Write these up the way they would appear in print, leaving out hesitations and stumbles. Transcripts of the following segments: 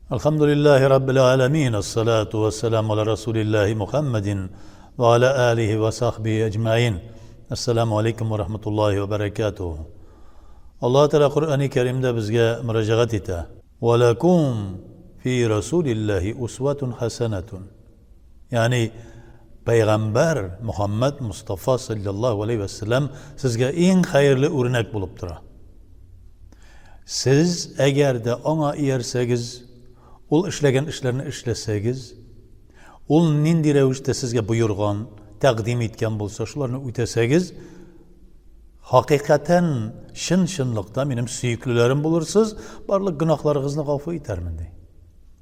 Әлхәмдүлилләһи раббил галәмин, әссалату вәссәламу аля расулилләһи Мухәммәдин вә аля алихи вә сахбихи әҗмәин. Әссәламу алейкум вә рахматуллаһи вә бәрәкәтүһ. Аллаһ Тәгалә Коръәни Кәримдә безгә мөрәҗәгать итә. Вә ләкум фи расулилләһи усватун хәсәнәтун. Ягъни Пәйгамбәр Мухаммад Мустафа саллаллаһу алейһи вә сәлләм сезгә иң хәерле үрнәк булып тора. Сез әгәр дә аңа иярсәгез, ул эшләгән эшләрне эшләсәгез, ул нинди рәвештә сезгә боерган, тәкъдим иткән булса, шуларны үтәсәгез, хакыйкатән, чын-чынлыкта минем сөеклеләрем булырсыз, барлык гөнаһларыгызны гафу итәрмен, ди.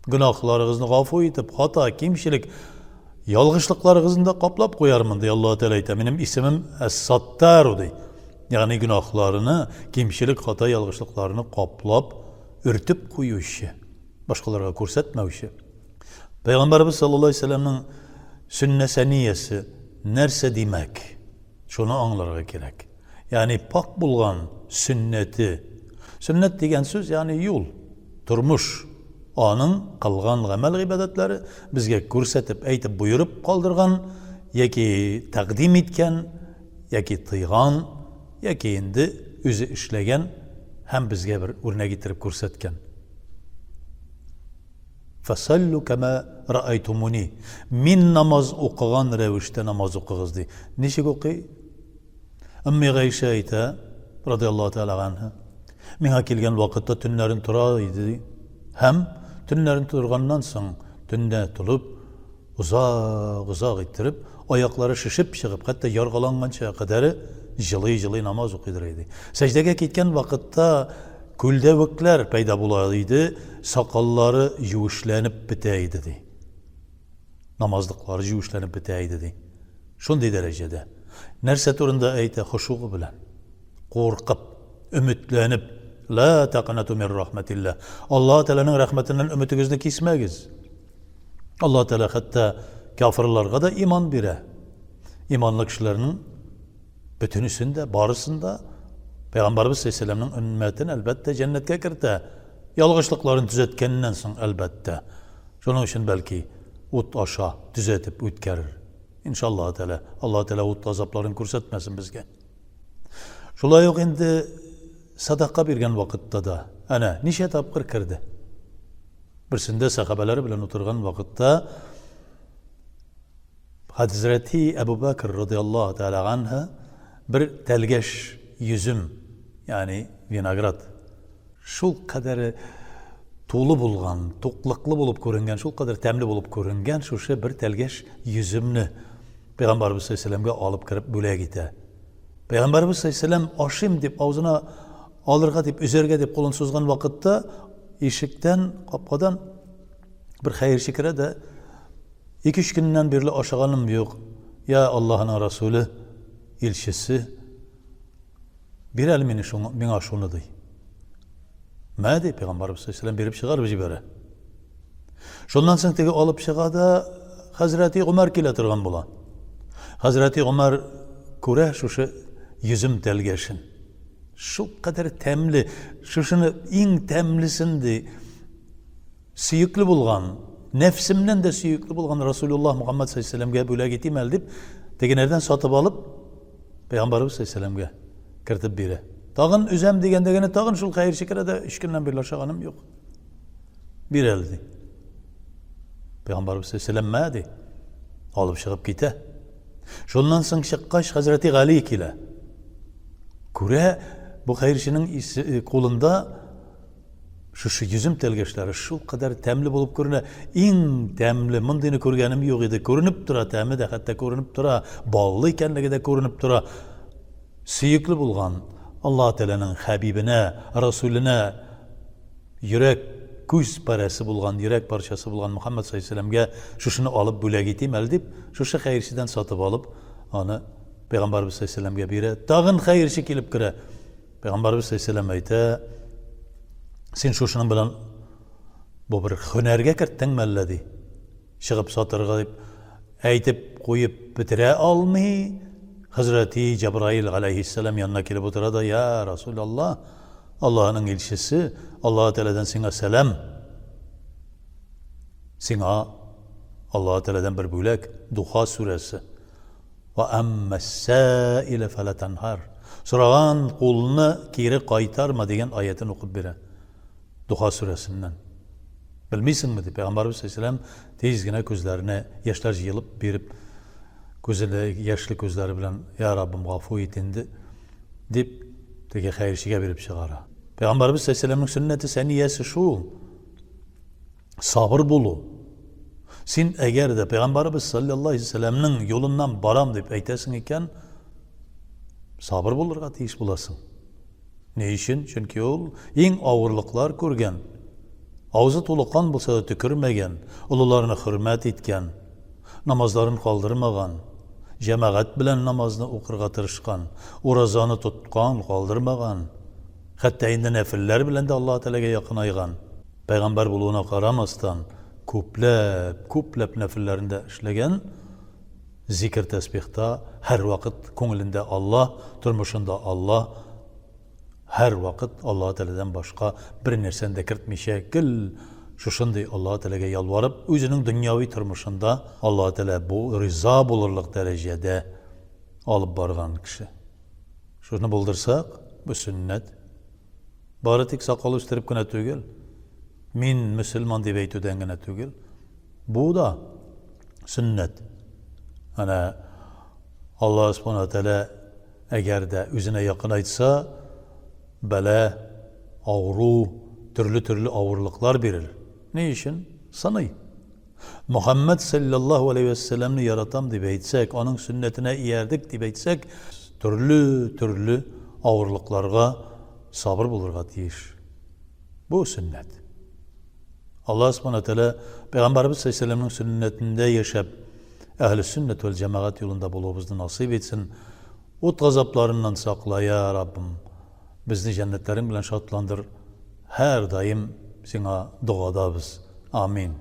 Гөнаһларыгызны гафу итеп, хата, кимчелек, ялгышлыкларыгызны да каплап куярмын, ди Аллаһ Тәгалә әйтә. Минем исемем Әс-Саттару ди. Ягъни гөнаһларны, кимчелек, хата, ялгышлыкларны каплап, өртеп куючы, башкаларга күрсәтмәүче. Пәйгамбәрбез саллаллаһу алейһи вәсәлләмнең сөннәсәниясе нәрсә димәк? Шуны аңларга кирәк. Ягъни пакь булган сөннәте. Сөннәт дигән сүз, ягъни юл, тормыш. Аның кылган гамәл-гыйбадәтләре безгә күрсәтеп, әйтеп, боерып калдырган яки тәкъдим иткән, яки тыйган, яки инде үзе эшләгән һәм безгә бер үрнәк иттереп күрсәткән. Фәсаллу кәмә раайтумуни. Мин намаз укыган рәвештә намаз укыгыз, ди. Ничек укый? Өмми Гайшә әйтә, радиаллаһу тәгалә анһа, миңа килгән вакытта төннәрен тора иде, ди. Һәм төннәрен торганнан соң, төндә торып, озак-озак иттереп, аяклары шешеп чыгып, хәтта яргаланганча кадәре җылый-җылый намаз укыйдыр иде. Сәҗдәгә киткән вакытта күлдәвекләр пәйда була иде, сакаллары юешләнеп бетә иде, ди. Намазлыклары җүешләнеп бетә иде, ди. Шундый дәрәҗәдә. Нәрсә турында әйтә хошугы белән? Куркып, өметләнеп, Ла тәкънату мир рахмәтилла. Аллаһ Тәгаләнең рәхмәтеннән өметегезне кисмәгез. Аллаһ Тәгалә хәтта кафирларга да иман бирә. Иманлы кешеләрнең бөтенесен дә, барысын да Пәйгамбәрбез саллаллаһу алейһи өммәтен әлбәттә җәннәткә кертә. Ялгышлыкларын төзәткәннән соң әлбәттә. Шуның өчен бәлки ут аша төзәтеп үткәрер. Иншаллаһ Тәгалә, Аллаһ Тәгалә ут азапларын күрсәтмәсен безгә. Шулай ук инде садака биргән вакытта да, әнә ничә тапкыр керде. Берсендә сәхабәләре белән утырган вакытта Хәзрәти Әбу Бәкр радиаллаһу тәгалә анһу бер тәлгәш йөзем, ягъни виноград, шул кадәр тулы булган, туклыклы булып күренгән, шул кадәр тәмле булып күренгән шушы бер тәлгәш йөземне Пәйгамбәрбез саллаллаһу алейһи алып кереп бүләк итә. Пәйгамбәрбез саллаллаһу алейһи ашыйм дип авызына алырга дип, өзәргә дип кулын сузган вакытта ишектән, капкадан бер хәерче керә дә, Ике-өч көннән бирле ашаганым юк. Я Аллаһының Расуле, илчесе, бир әле мине шуңа, миңа шуны, ди. Мә, ди, Пәйгамбәрбез саллаллаһу биреп чыгарып җибәрә. Шуннан соң теге алып чыга да, Хәзрәти Гомәр килә торган була. Хәзрәти Гомәр күрә шушы йөзем тәлгәшен. Шул кадәр тәмле, шушыны иң тәмлесен ди. Сөекле булган, нәфсемнән дә сөекле булган Расулуллаһ Мухаммад саллаллаһу бүләк итим әле дип, тегенәрдән сатып алып, Пәйгамбәребез саллаллаһу кертеп бирә. Тагын өзәм дигәндә генә тагын шул хәерче керә дә, өч көннән бирле ашаганым юк. Бир әле ди. Пәйгамбәребез саллаллаһу мә ди. Алып чыгып китә. Шуннан соң чыккач, Хәзрәти Гали килә. Күрә, бу хәерченең э, кулында Шушы йөзем тәлгәшләре шул кадәр тәмле булып күренә. Иң тәмле, мондыйны күргәнем юк иде. Күренеп тора, тәме дә хәтта күренеп тора, баллы икәнлеге дә күренеп тора. Сөекле булган Аллаһ Тәгаләнең хәбибенә, Расүленә йөрәк күз парәсе булган, йөрәк парчасы булган Мухаммад саллаллаһу алейһи шушыны алып бүләк итим әле дип, шушы хәерчедән сатып алып, аны Пәйгамбәрбез саллаллаһу алейһи бирә. Тагын хәерче килеп керә. Пәйгамбәрбез саллаллаһу әйтә, син шушының белән бу бер һөнәргә керттеңме әллә ди. Чыгып сатырга дип әйтеп куеп бетерә алмый. Хәзрәти Җабраил галәйһиссәлам янына килеп утыра да, я Расулаллаһ, Аллаһның илчесе, Аллаһ Тәгаләдән сиңа сәлам. Сиңа Аллаһы Тәгаләдән бер бүләк, Духа сүрәсе. Ва әммәс-саилә фәлә танһар. Сораган кулны кире кайтарма дигән аятен укып бирә. Духа сүрәсеннән. Белмисеңме дип Пәйгамбәрбез саллаллаһу тиз генә күзләренә яшьләр җыелып биреп, күзеле яшьле күзләре белән, Я Раббым, гафу ит инде, дип теге хәерчегә биреп чыгара. Пәйгамбәрбез саллаллаһу сөннәте сәниясе шул. Сабыр булу. Син әгәр дә Пәйгамбәрбез саллаллаһу алейһи вәсәлләмнең юлыннан барам дип әйтәсең икән, сабыр булырга тиеш буласың. Ни өчен? Чөнки ул иң авырлыклар күргән. Авызы тулы кан булса да төкермәгән, олыларны хөрмәт иткән, намазларын калдырмаган, җәмәгать белән намазны укырга тырышкан, уразаны тоткан, калдырмаган. Хәтта инде нәфелләр белән дә Аллаһы Тәгаләгә якынайган. Пәйгамбәр булуына карамастан, күпләп, күпләп нәфелләрен дә эшләгән. Зикер-тәсбихта һәрвакыт күңелендә Аллаһ, тормышында Аллаһ, һәрвакыт Аллаһы Тәгаләдән башка бер нәрсәне дә кертмичә, гел шушындый Аллаһы Тәгаләгә ялварып, үзенең дөньяви тормышында Аллаһы Тәгалә бу риза булырлык дәрәҗәдә алып барган кеше. Шуны булдырсак, бу сөннәт. Бары тик сакал үстереп кенә түгел, мин мөселман дип әйтүдән генә түгел. Бу да сөннәт. Әнә Аллаһ Субхана Тәгалә әгәр дә үзенә якынайтса, бәла, авыру, төрле-төрле авырлыклар бирер. Ни өчен? Сыный. Мөхәммәд саллаллаһу алейһи вә сәлләмне яратам дип әйтсәк, аның сөннәтенә иярдек дип әйтсәк, төрле-төрле авырлыкларга сабыр булырга тиеш. Бу сөннәт. Аллаһ Субхана Тәгалә Пәйгамбәребез саллаллаһу алейһи сөннәтендә яшәп, әһле сөннәт вәл җәмәгать юлында булуыбызны насыйп итсен. Ут газапларыннан сакла, я Раббым. Безне җәннәтләрең белән шатландыр. Һәрдаим сиңа догадабыз. Амин.